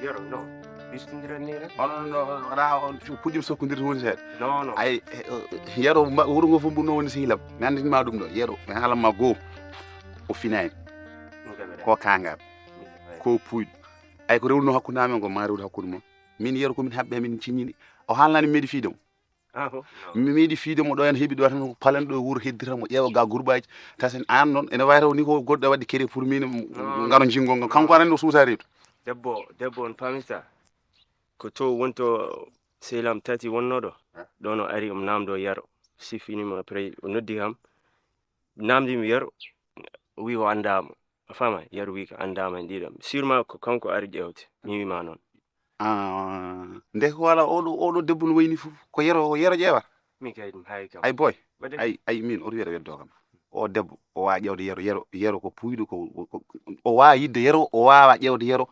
yaro non istindira ni rek on ra on pujum sokkondirde woni seeɗa non non ay yero wuro ngo fof mbo no woni sehilam mi andinma ɗum ɗo yero mi haalanma goo o finani ko kangal ko puyɗo ay ko rewnuno hakkude amen ko ma rewde hakkude mum min yero komin haɓɓe min cimmini o haalnani mi meeɗi fiidemo mi meeɗi fiidemo ɗo en heeɓi ɗo tan palen ɗo wuuro heddiramo ƴeewa ga groupe aji tasen an noon ene wawi taw ni ko goɗɗo wadde kéré pour min ngaro jingol ngol kanko anen o suusa reedu debbo on pamita ko to wonto sehilam tati wonnoɗo ɗon o ari namdo yaro si finima après o noddi kam namdimi yaro o wi o andama a fama yaro wi ko andama en ɗiɗam sûrement ko kanko ari ƴewte mi wima noon nde ko wala oɗo debbo no wayni fof ko yero ƴeewata mi kay ɗum hay kam ay boy ay min oto wiyata weddo kam o debbo o wawa ƴewde yero ko puyɗo ko o wawa yidde yero o wawa ƴewde yero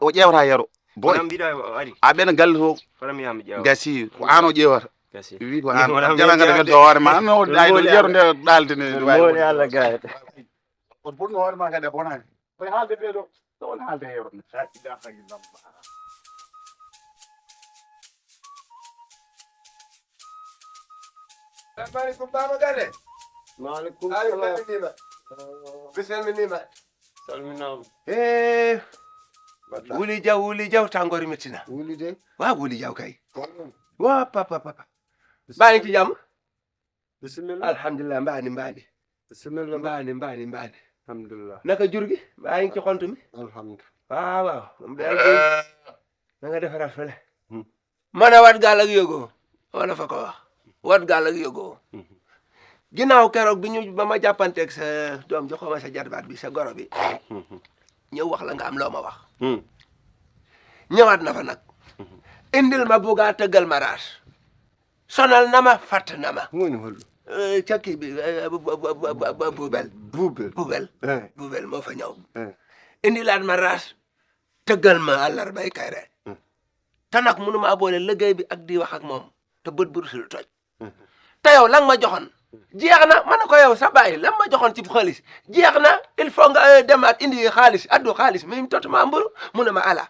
o ƴewata yero boy a ɓena galle to gasi ko an o ƴewata wi ko an jalangade weddo hoore ma no ay ɗo yero nde ɗalde ne wawi Allah gaade on ɓurno hoore ma kadi a bonani koye haalde ɓe ɗo won haalde yero ne Assalamualaikum Baba Gane. Waalaikumsalam. Bismillah. Salminama. Wuli jaw tangori metina. Wuli de. Wa wuli jaw kay. Wa papa. Bani ci jam. Bismillah. Alhamdulillah mbani. Bismillah. Mbani. Alhamdulillah. Naka jurgi? Bani ci xontu mi. Alhamdulillah. Waaw. Na nga defara fele. Mana wat gal ak yogo. Wala fa ko wax. Wat gal ak yogo. Ginaaw kérok biñu bama jappanté ak sa doom joxoma sa jarbaat bi sa goro bi. Ñew wax la nga am loma wax. Ñewat na fa nak. Indil ma buga teugal marage. Sonal nama fat nama. Ngoni hol. Caki bi Boubel mo fa ñew. Indilat marage teugal ma àllarbay kayre. Ta nak mënuma bolé liggéey bi ak di wax ak mom te beut bu rusul toj. Ta yow lang ma joxone jeexna man ko yow sa baye lam ma joxone ci xaliss jeexna il faut nga demat indi xaliss addu xaliss mi tot ma mbur mu ne ma ala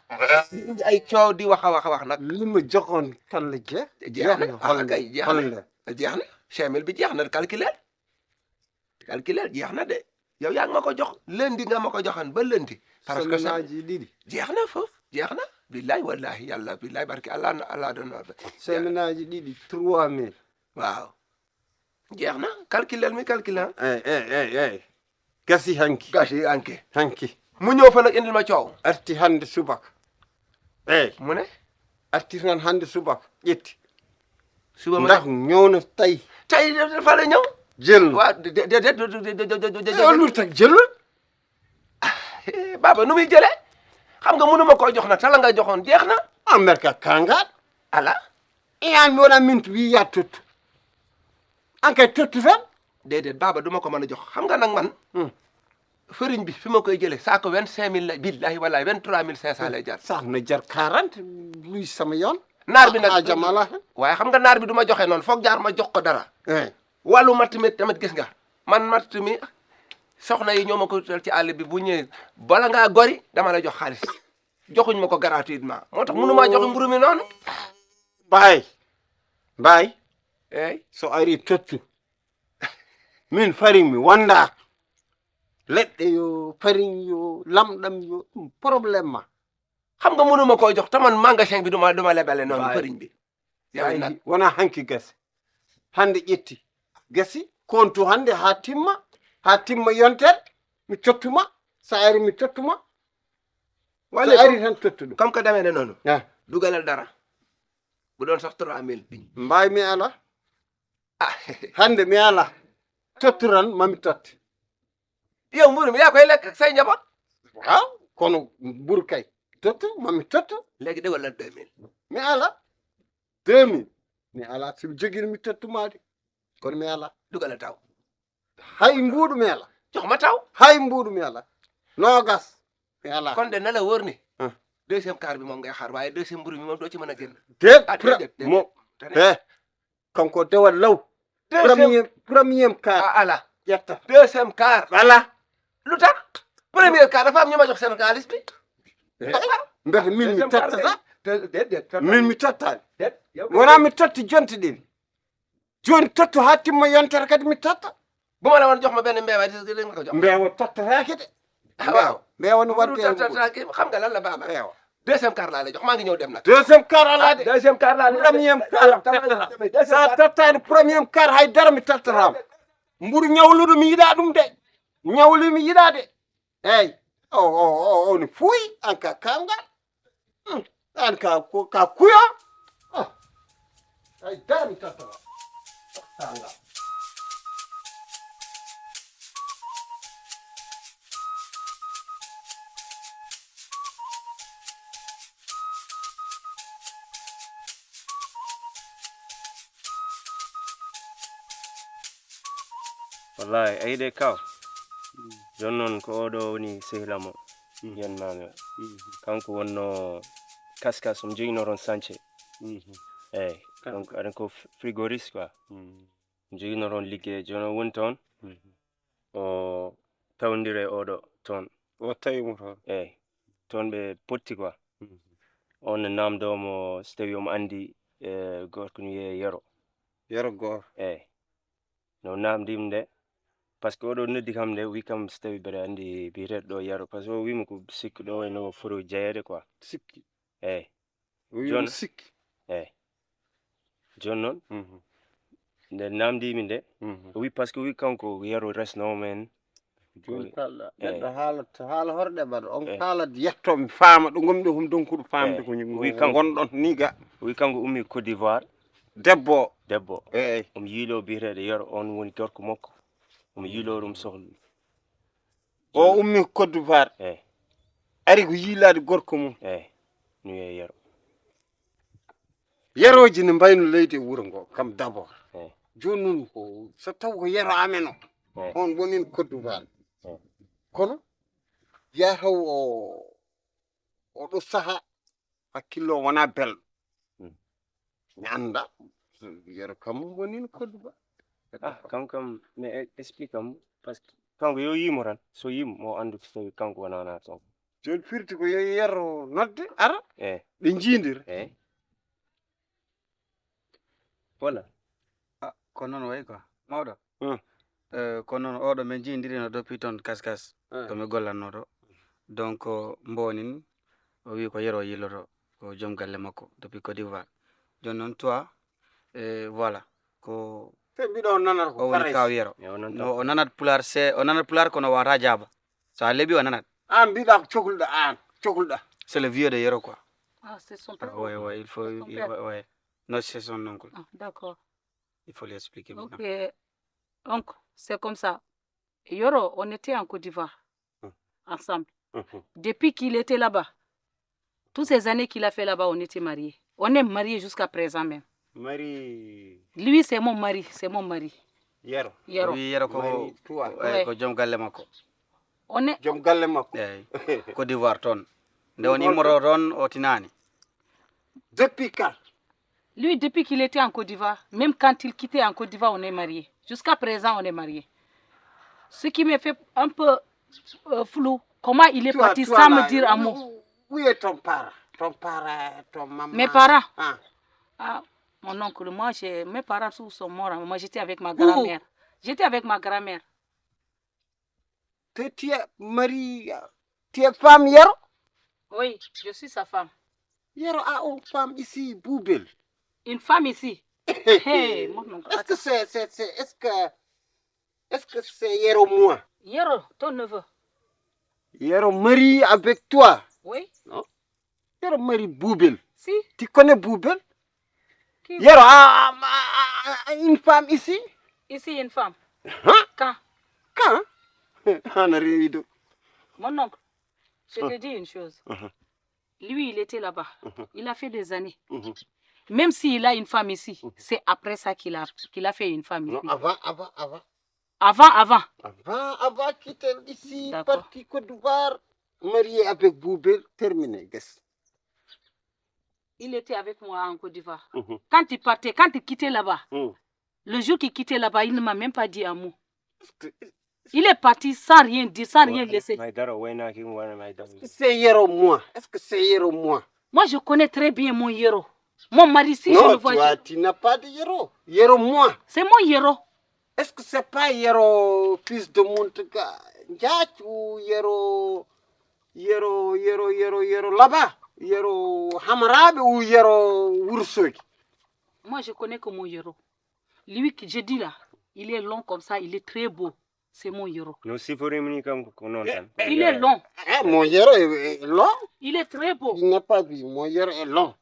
indi ay ciow di wax nak Li ma joxone kan la jeexna kay jeexna 5000 bi jeexna calculer jeexna de yow yaa nga ko jox lundi nga mako joxane ba lundi parce que ça jeexna fof jeexna billahi wallahi yalla billahi barki Allah do no seminaji didi 3000 waaw jeexna calculer gasi hanki mu ñew fa nak indil ma ciow arti hande subak mu ne arti non hande subak yetti suba ma ndax ñewna tay fa la ñew jël wa lu tak jëlul baba nu muy jëlé xam nga mënuma ko jox nak la nga joxon jeexna amerika kangat ala iyan mi wona mintu wi ya tuttu ankay tuttu fen dedet baba duma ko mëna jox xam nga nak man ferigne bi fi ma koy jëlé sa ko 25000 la billahi wallahi 23500 lay jar sax na jar 40 luy sama yoon nar bi nak jamala waye xam nga nar bi duma joxé non fokk jaar ma jox ko dara walu mat mi tamit gis nga man mat mi soxna yi ñomako tel ci all bi bu ñëw bala nga gori dama la jox xaliss joxuñ mako gratuitement motax mënuma jox mburu mi non bay so ari tuttu min faring mi wanda ledde yo faring yo lamdam yo problème ma xam nga mënuma ko jox ta man magasin bi duma lebale non faring bi yaw nak wana hanki gas hande ƴetti gasi kontu hande ha timma yontel mi tottuma sa ari mi tottuma wala ari tan tottudu kam ka damene nonu dugalal dara bu don sax 3000 mbay mi ala hande mi ala totturan mami totti yow mburu mi ya koy lek say njabot waaw kono mburu kay tottu mami tottu legi de wala 2000 mi ala 2000 mi ala si jogir mi tottumade kon mi ala dugalal taw hay mbudu mi ala jox ma taw hay mbudu mi ala nogas mi ala kon de na la wor ni deuxième quart bi mom ngay xaar waye deuxième mburu mi mom do ci mëna genn mo kanko dewal law premier quart ala yetta deuxième quart voilà lutax premier quart dafa am ñuma jox sen xaliss bi mbete min mi tottata déedéet min mi tottani déet yow wona mi totti jonte ɗin joni tottu ha timma yontere kadi mi totta bu ma la woon jox ma benn mbeewa di nga ko jox mbeewa tottatake de waaw mbeewa no waru wadde tataki xam nga lan la baaba mbeewa deuxième quart laa lay jox maa ngi ñëw dem nag deuxième quart ala de deuxième quart laa lay premier quart sa tottani premier quart haydara mi tottatama mburu ñawluɗo mi yiɗa ɗum de ñawlu mi yiɗa de eyyi o ne fuuyi an ka kangal an ka kuyo haydara mi tottama kangal wallahi ayde kaw jon noon ko oɗo woni sehilamo yen mami kanko wonno kaskas omo joguinoron sance eyyi donc aɗa ko frigoriste quoi joguinoron ligguey joni o woni toon o tawdiri e oɗo toon o tawimo toon eyyi toon ɓe potti quoi on ne namdomo so tawi omo andi gorko ne wiye yero goto eyyi no namdimo nde par ce que oɗo noddi kam nde wi kam so tawi mbeɗa andi biyeteɗo ɗo yaro par ce que o wimo ko sikku ɗo eno foti jeyede quoi sikki eyyi wimo sikki eyyi joni noon nde namdimi nde o wi par ce que wi kanko yaro resnowo en joni kalɗa neɗɗo haala horɗe mbaɗa on haalat yettomi faama ɗo gomɗi kom donkuɗo famde ko wi kanko gonɗon ni ga o wi kanko ummi Côte d'Ivoire debbo eyyi omo yiilo biyeteɗo yaro on woni gorko makko omo yiilo ɗum sohla o ummi Côte d'Ivoire eyyi ari ko yiilade gorko mum eyyi no wiye yaro yeroji ne mbayno leydi e wuuro ngo kam d' abord eyyi joni noon ko so taw ko yero amen o on woni Côte d'Ivoire kono yataw oɗo saaha hakkillo wona belɗo mi anda yero kam woni no Côte d'Ivoire kanko kam mi explique am par ce que kanko yo yimo tan so yimo mo andu so tawi kanko wonana toon joni firti ko yo yero nodde ara eyyi ɓe jiidira eyyi voilà ko noon wayi quoi mawɗo ko noon oɗo min jiidirino depuis toon kaskas to mi gollatno to donc mbonin o wi ko yero yilloto ko joom galle makko depuis Côte d'Ivoire joni noon toi voilà ko te mbiɗo nanata o ko woni kaw yero o nanat pular o nanat pular kono wawata jaaba so a leeɓi o nanat an mbiɗa ko cohluɗo an cohluɗa c'est le vieux de yero quoi c'est son père. ouais il faut ouais non c'est son oncle D'accord. il faut lui expliquer Ok. Donc, c'est comme ça. Yoro, on était en Côte d'Ivoire, ensemble. Depuis qu'il était là-bas, toutes ces années qu'il a fait là-bas, on était mariés. On est mariés jusqu'à présent même. mari Lui, c'est mon mari, c'est mon mari. yero Yoro. wi yero ko ko joom galle makko On est... joom galle makko eyyi Côte d'Ivoire toon nde won immoro toon o tinani depuis quand Lui, depuis qu'il était en Côte d'Ivoire, même quand il quittait en Côte d'Ivoire, on est mariés. Jusqu'à présent, on est mariés. Ce qui me fait un peu flou, comment il est parti sans me dire un mot. Où est ton père ton maman Mes parents. Ah, Mon oncle, moi, mes parents sont morts. Moi, j'étais avec ma grand-mère. J'étais avec ma grand-mère. tu es mari tu es femme yero Oui, je suis sa femme. yero a une femme ici Boubel Une femme ici. Hey, mon oncle. est-ce que c'est yero moi Yero, ton neveu. yero mari avec toi Oui. non yero mari Boubel Si. tu connais Boubel Qui? yero a une femme ici Ici, une femme. Hein? Quand? On a réuni deux. Mon oncle, je te dis une chose. Lui, il était là-bas. Il a fait des années. Même s'il a une femme ici, c'est après ça qu'il a fait une femme ici. Non, avant. Avant. Quitter ici, D'accord. parti Côte d'Ivoire, marié avec Boubel, terminé. Guess. Il était avec moi en Côte d'Ivoire. Quand il partait, quand il quittait là-bas, le jour qu'il quittait là-bas, il ne m'a même pas dit un mot. Il est parti sans rien dire, sans rien laisser. C'est Yero, moi. Est-ce que c'est Yero, moi? Moi, je connais très bien mon Yero. Mon mari, si je le vois... Non, tu n'as pas de Yero. Yero, moi. C'est mon Yero. Est-ce que c'est pas Yero, fils de Montega Ndiaye ou Yero là-bas? Yero Hamarabe ou Yero Wursogi? Moi, je connais que mon Yero. Lui que je dis là, il est long comme ça, il est très beau. C'est mon Yero. Il est long. Mon Yero est long? Il est très beau. Il n'a pas vu, mon Yero est long.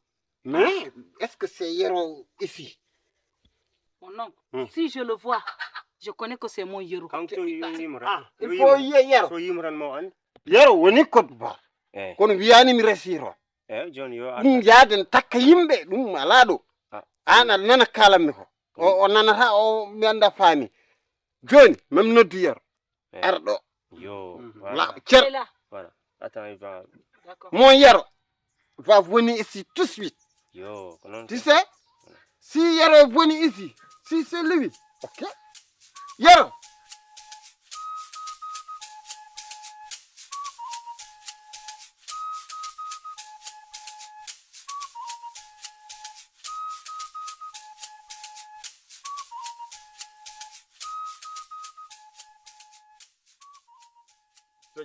Mais est-ce que c'est Yero ici? Mon oncle, si je le vois, je connais que c'est mon Yero. Il faut Yero. Yero, on est Côte d'Ivoire. Qu'on vient me resiro. N'yaden takka yimbe dum malado. Ana nana kala mi ko. O nana ha o mi anda fami. Joni même noddu Yero. Ardo. Yo. La cer. Voilà. Attends, il va. D'accord. Mon Yero va venir ici tout de suite. Yo, tu sais, si Yero est venu ici, si c'est lui, ok? Yero.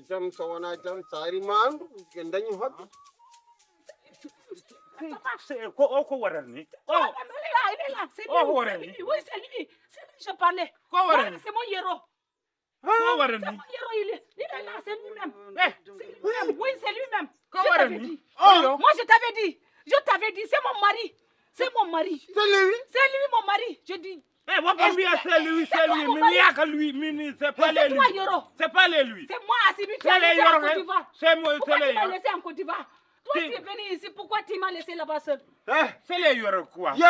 Jam sawana jam sari man gendañu hobbe ko warani Il est là, c'est lui. Oui, c'est lui. C'est lui, je parlais. C'est mon Yero. C'est mon Yero, il est là, c'est lui-même. Oui, c'est lui-même. Je t'avais dit. Moi, je t'avais dit. C'est mon mari. C'est mon mari. C'est lui mon mari. Je dis. C'est pas lui. C'est pas lui. C'est moi, Assimi, qui a laissé en Côte d'Ivoire. C'est moi, Pourquoi tu m'as laissé en Côte d'Ivoire? Toi, tu es venu ici, pourquoi tu m'as laissé là-bas seul? C'est les Yoro quoi? Oui,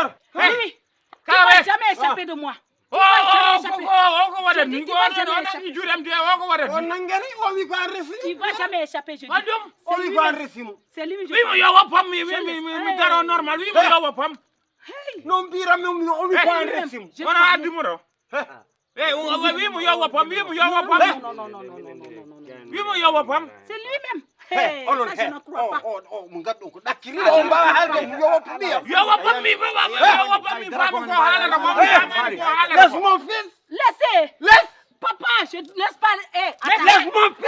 tu ne vas jamais échapper de moi. Tu vas jamais échapper. Tu vas jamais échapper, je dis. C'est lui, je parle. Non bira mi o mi fa resim. Wana adumuro. Oui, mo yo wapam. C'est lui-même. Ça, je ne crois pas. Mon gars, donc, dakiri, on va aller, yo wapam. Laisse mon fils. Laissez. Laisse. Papa, je ne laisse pas. Laisse mon fils.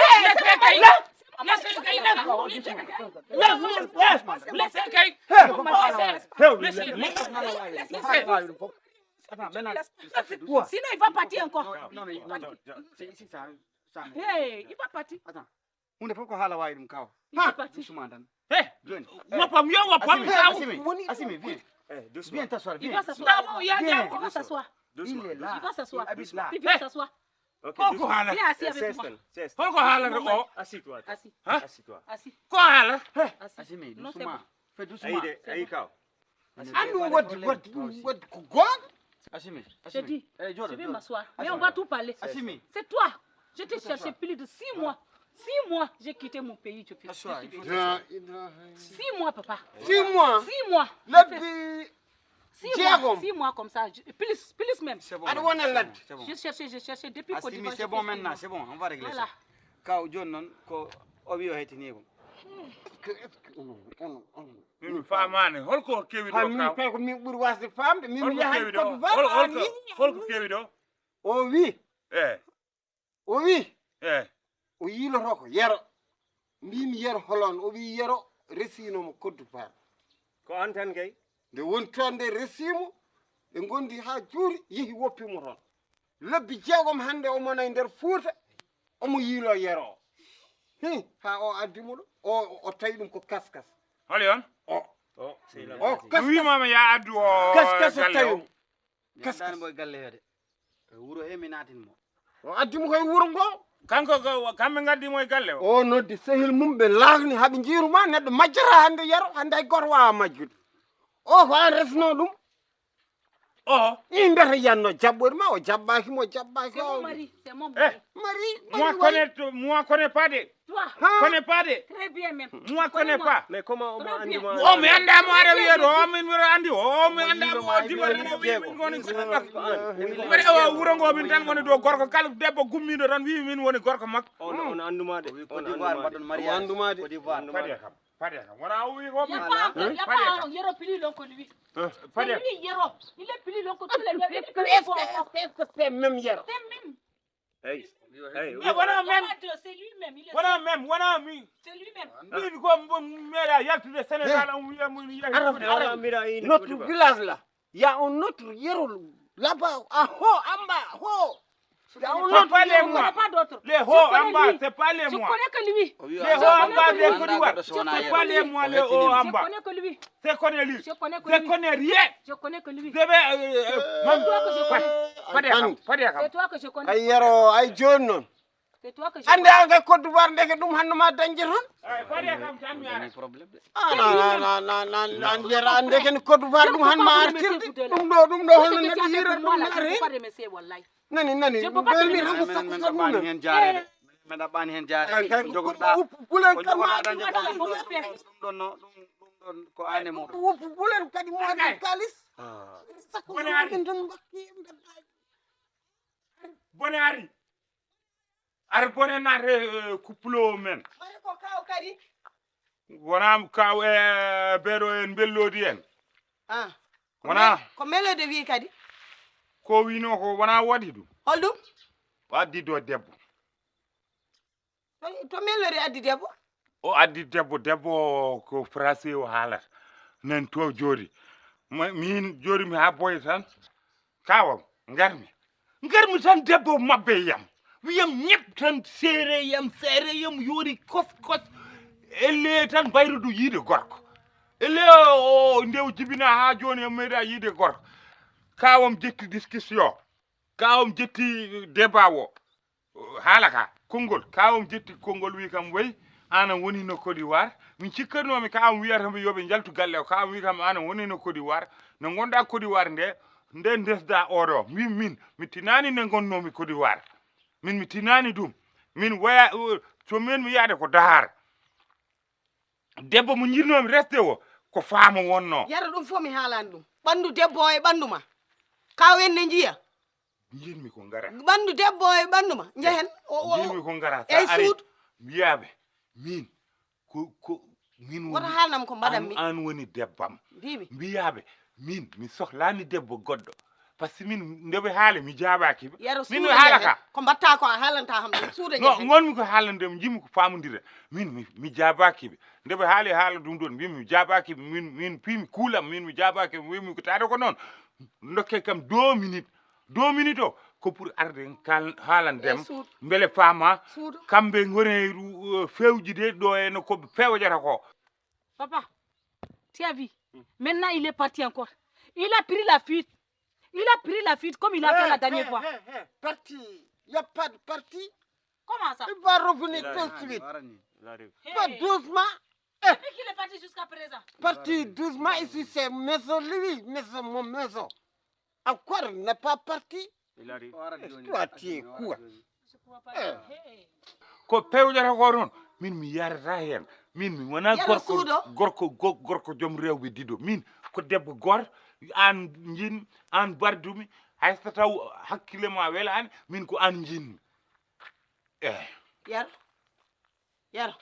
Sinon, il va partir encore. Non, mais c'est ici ça. Hey, il va partir. Attends. On ne peut pas aller voir une cow. Il va partir. Assimi, viens. Viens t'asseoir. Il va s'asseoir. Il va s'asseoir. Il est là. Il va s'asseoir. Il habite là. Il vient s'asseoir. Viens assis avec moi. Assis-toi. Assis. Assimi, Non, c'est doucement. bon. Fais doucement. Assimi. Je dis, je vais m'asseoir. Mais on Assimi. va tout parler. Assimi. C'est toi. Je t'ai cherché plus de 6 mois. 6 mois, j'ai quitté mon pays. Je Assois, suis il faut 6 mois, papa. 6 mois. 6 mois. Lebbi 6 mois comme ça. Plus même. C'est bon. Aɗa wona ladde. C'est bon. J'ai cherché depuis Côte Assimi, d'Ivoire. c'est bon maintenant, c'est bon. On va régler ça. Voilà. Kaw John non ko obi o hetini ko. Min famani holko kewi do Min kaw. kay ko min ɓuuri wasde famde min Holko yahay kewi do. Côte d'Ivoire. Holko kewi do. O wi Eh. o yiiloto ko Yero mbimi Yero holon o wi Yero resinomo Côte d'Ivoire ko an tan kay nde woni toon nde resimo ɓe gondi ha juuri yeehi woppimo toon lebbi jeegom hande omo nayi nder Fuuta omo yiilo Yero o ha o addimo ɗo o tawi ɗum ko kaskas Holi on? o kaskas wi mama ya addu o kaskas o tawi mo Kaskas boy galle hede. Wuro he mi natin mo. o addimo koye wuro ngo kanko kamɓe gaddi moye galle o. o noddi sehil mum ɓe laahni haɓe jiiruma neɗɗo majjata hande Yero hande hay goto wawa majjude o ko an resno ɗum i mbiyata yanno jaɓɓori ma o jaɓɓaki mo jaɓɓaki C'est mon o mari. C'est mon mari. mari Moi connais pas de. Toi, connais pas de. très bien même. Moi connais pas. Mais comment on m'a andi ma? Oh mi anda mo ara wiyedo o min wira andi o mi anda mo diwa min goni wara o wuro ngo min tan woni do gorko kala debbo gummido tan wi min woni gorko makko On anduma de. Côte d'Ivoire mbaɗon mariage Côte d'Ivoire Fadi kam wona o wi ko Il n'y a pas encore, il n'y a pas un héros plus long que lui. C'est Fadi lui, héros. Il est plus long que tous les mecs. Est-ce que c'est même hier? C'est même. Hey. Hey. wona même C'est lui-même. Il est wona même wona mi C'est lui-même. min ko meɗa yaltude Sénégal on wiya mun Ara mira ini. Notre village là, il y a un autre héros là-bas, en haut, en bas, haut. Il y a un C'est autre pas les héros. Je ne connais pas d'autres. les hauts connais en bas lui. c'est pas les Je moi connais que lui. les hauts en bas des Côte d'Ivoire Je c'est connais pas que les lui. moi les hauts en Je bas connais que lui. c'est connais lui Je connais que je lui. connais rien Je connais que lui. je vais C'est toi que je connais. Fadi C'est toi que je connais. Ay yero, ay joni non. C'est toi que je Ande connais. anga Côte d'Ivoire ndeke ɗum hannuma dañde toon. Fadi kam tan mi ara problème de An jera ndeke ni Côte d'Ivoire ɗum hannuma artirde. Ɗum ɗo holno neɗɗo yirata ɗum Je ne naare peux pas hen. remercier, wallahi. nani Je peux pas belmi te tan ko men sakko men sakko ɗaɓɓani mum hen jaarede men ɗaɓɓani hen jaarede jogoɗa bulen ko kama jogoɗa dañde Madame, ɗum comment faire? ɗon ko ane muɗum woppu bulen kadi moƴi kalis sakko Bone ari. ɗen tan bakki bone ari ar bone naate kuppulo men mari ko kaw kadi wona kaw e ɓeɗo en bellodi en ah wona ko melode wi kadi ko wino ko wona waɗi ɗum holɗum addi do debbo to melode addi debbo o addi debbo ko français o haalata nan to jooɗi min jooɗimi ha boya tan kawam garmi tan debbo mabbe yam wiyam ñep tan seere yam yoori kos elle tan bayrudu yiide gorko elle o ndew jibina ha joni e meeɗa yiide gorko kawam jetti discussion kawam jetti débat o haala ka konngol kawam jetti konngol wi kam way ana woni no Côte d'Ivoire min cikkatnomi kawam wiyatami yoɓe jaltu galle o kawam wi kam ana woni no Côte d'Ivoire no gonɗa Côte d'Ivoire nde ndesda oɗo min mi tinani nde gonnomi Côte d'Ivoire mi tinani ɗum min waya so min mi yaade ko dahar debbo mo jirnomi resde o ko faama wonno yara ɗum fof mi haalani ɗum ɓandu debbo o e ɓandu ma kaw en ne jiya jinmi ko ngara ɓandu debbo o e ɓandu ma jehen jinmi ko ngara eyyi sa ari suudu wiyaɓe min min woto haalnam ko mbaɗam mi an woni debbam mbimi mbiyaɓe min mi sohlani debbo goɗɗo par ce que min ndeɓe haali mi jaabakiɓe yara min suuda haala jehen ka ko mbatta ko a haalanta ham ɗum suuda no jehen gonmi ko haalandema jimmi ko famodira min mi jaabakiɓe ndeɓe haali haala ɗum ɗon mbimi mi jaabakiɓe min piimi kuulam min mi jaabakiɓe wimi ko taade ko noon dokke kam 2 minutes o ko pour arde haalandema suudu beele faama suudu kamɓe goni fewji de ɗo eno koɓe pewjata ko Papa, tu as vu? Maintenant, il est parti encore. Il a pris la fuite. Il a pris la fuite comme il a fait la dernière fois. Parti, il n'y a pas de parti. Comment ça? Il va revenir tout de suite. Pas doucement. Depuis qu'il est parti jusqu'à présent. Parti doucement ici, c'est maison, lui, maison, mon maison. Encore, il n'est pas parti. Il arrive. Toi, tu es quoi? Je crois pas. Hey. ko pewjata ko noon min mi yarata hen min mi wona Yaro suuɗo? gorko joom rewɓe dido min ko debbo goto an jin an bardumi hayso taw hakkille ma welani min ko an jinmi yaro yaro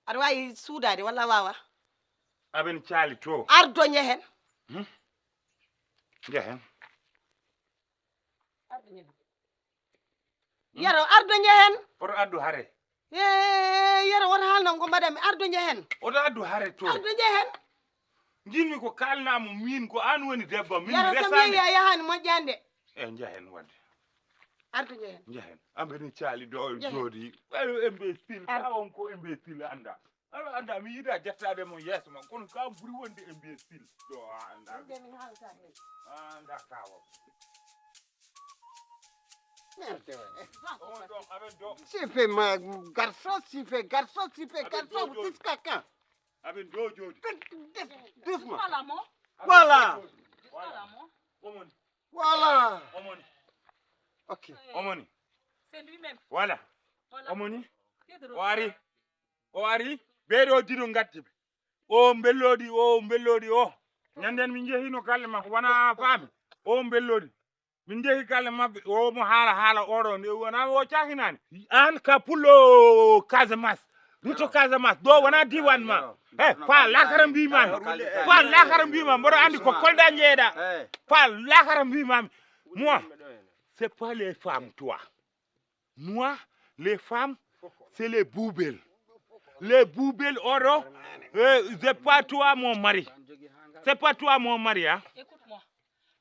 aɗa wawi suudade walla wawa aɓen caali to ardo jehen jehen yaro ardo jehen oto addu hare yaro woto haalnam ko mbaɗam mi ardo jehen oto addu hare to ardo jehen jinmi ko kalnamo min ko an woni debbo min yaro sam resani yeeyi a yahani moƴƴande jehen wadde ardo jehen jehen aɓeni caali ɗo jooɗi imbécile kawon ko imbécile anda aɗa anda mi yiɗa jettade mo yeeso ma kono kam ɓuuri wonde imbécile ɗo anda anda kawam Merde. on ɗon aɓen do Si fait garçon, si fait garçon, si fait garçon, jusqu'à quand? aɓen do jooɗi Doucement. Voilà, mon. Voilà. Voilà, mon. omoni Voilà. omoni Ok. omoni C'est lui-même. voilà Voilà. omoni Qui est de o ari o ari beeɗo diɗo ngatti ɓe o mbellodi o ñanden min jehino kalle makko wona faami o mbellodi min jehi kalle mabɓe o mo haala oɗo nde wona o cakinani an ka pullo Casamance ruto Casamance do wona diwan ma fa lakara mbimami fa lakara mbimami mboɗo andi ko kolda jeeɗa fa lakara mbimami moi c'est pas les femmes toi moi les femmes c'est les boubelles oɗo c'est pas toi mon mari c'est pas toi mon mari hein. Écoute-moi.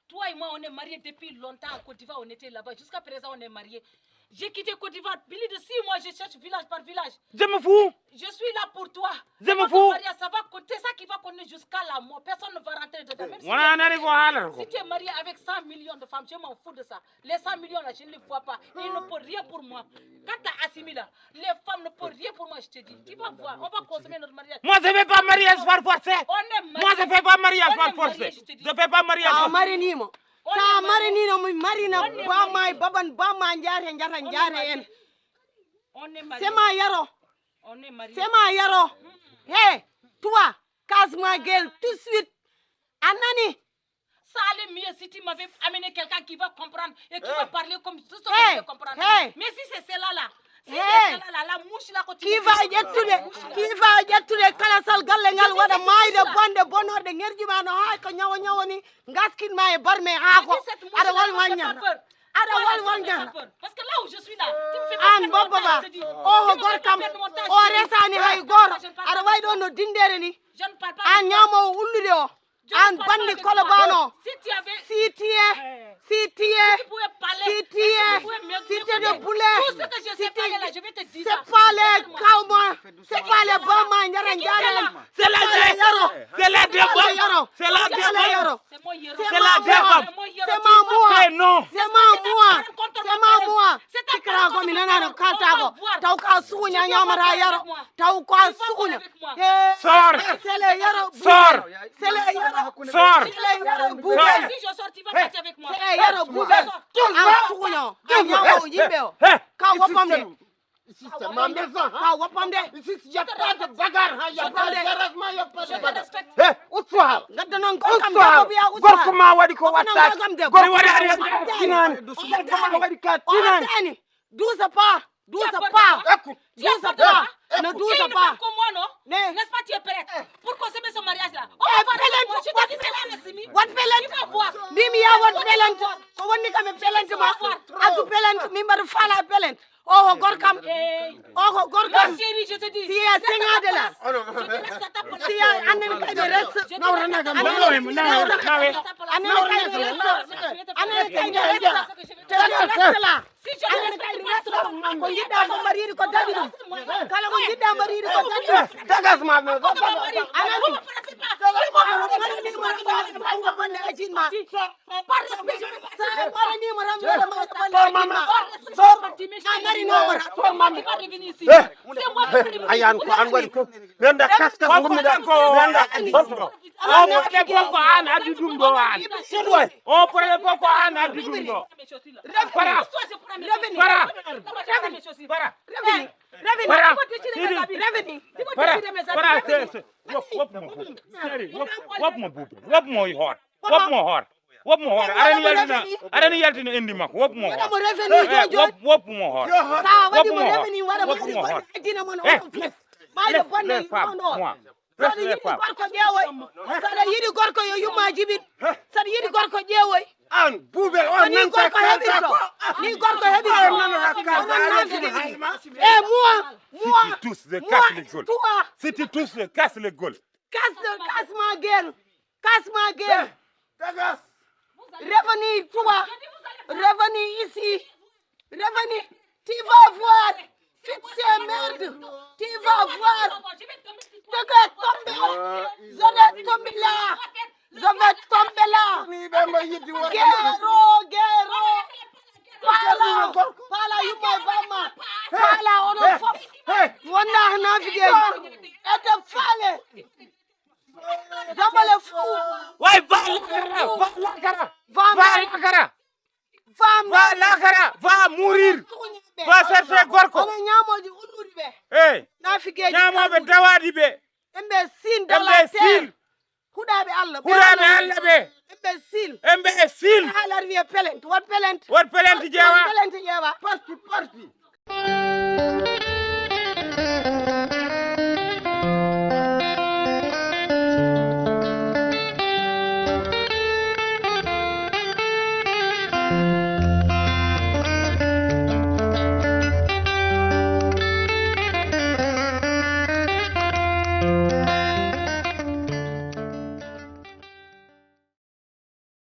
Toi et moi, on est mariés depuis longtemps en Côte d'Ivoire, on était là-bas. Jusqu'à présent, on est mariés. J'ai quitté Côte d'Ivoire. Plus de 6 mois, je cherche village par village. Je me fous. Je suis là pour toi. Je me fous. Ça va compter, ça qui va compter jusqu'à la mort. Personne ne va rentrer dedans. Même si tu es marié avec 100 millions de femmes, je m'en fous de ça. Les 100 millions là, je ne les vois pas. Ils ne peuvent rien pour moi. Quand tu as assimilé là, les femmes ne peuvent rien pour moi, je te dis. Tu vas voir, on va consommer notre mariage. Moi, je ne fais pas mariage par force. On est mariés. Moi, je ne fais pas mariage par force. Je ne fais pas mariage par force. Sa marinino mi marina bama baban bama njare en c'est ma yaro c'est ma yaro hey toi casse-moi gueule tout de suite anani ça allait mieux si tu m'avais amené quelqu'un qui va comprendre et qui va parler comme tout ce que je peux comprendre mais si c'est celle là la mouche là qui va jettude kala sal galle ngal wada mayde bonde bonorde ngerjima no hay ko nyawo ni ngaskin ma e barme ha ko ada wal wanya parce que là où je suis là tu me fais an baba o gor kam o resani hay gor ada way do no dindere ni an nyamo ullude o an bandi kolobano si tu de poulet tout ce que je sais parler là je vais te dire c'est pas les kauma c'est pas les bama njara c'est la yaro c'est la yaro c'est moi tikra ko minana no kaltago taw ka suunya nyamara yaro taw ko suunya sors c'est le yaro sors c'est le yaro sors si je sors tu vas partir avec moi c'est le yaro boubé an suunya nyawo yimbeo ka wopam de ka wopam de uswa gaddanon gorko ma wadi ko watta gorko wadi ka tinan douze pas ne douze pas comme moi non n'est-ce pas tu es prête pour consommer ce mariage là on va voir je te dis c'est là Simi what pelent tu vas voir bimi ya what pelent ko wonni kam pelent ma adu pelent mi mbar fala pelent oh gorkam chérie je te dis si ya senga de la si ya anen kay de res nawrana gam si je respecte pas ko yidda ko mariiri ko dadi dum kala ko yidda mariiri ko dadi dagas ma no ayan ko an wadi ko nanda kaska ngumida nanda ko an adi dum do an o problème ko an adi dum do para wop mo hor arani yaltina endi makko wop mo hor wop mo hor sa wadi mo reveni wada mo dina mon mayde bonde no sada yidi gorko yo yumma jibit sada yidi gorko ƴeewoy an buubel o nan gorko heɓirto ni gorko heɓirto moi tous de casse les gueules si tu tous de casse les gueules casse ma gueule revenez ici revenez tu vas voir c'est merde tu vas voir je vais tomber là guerro pala yumma bama pala ono fop wonna na fige ete fale zamale fou way va mourir va chercher gorko ana nyamoji uluri be hey nafikeji ñamoɓe dawadi ɓe embe sin dans la emɓe terre sil huɗaɓe allah huɗaɓe allah ɓe embe sil emɓe sil halar wiye pelente wot pelente wot pelente ƴeewa pelente ƴeewa parti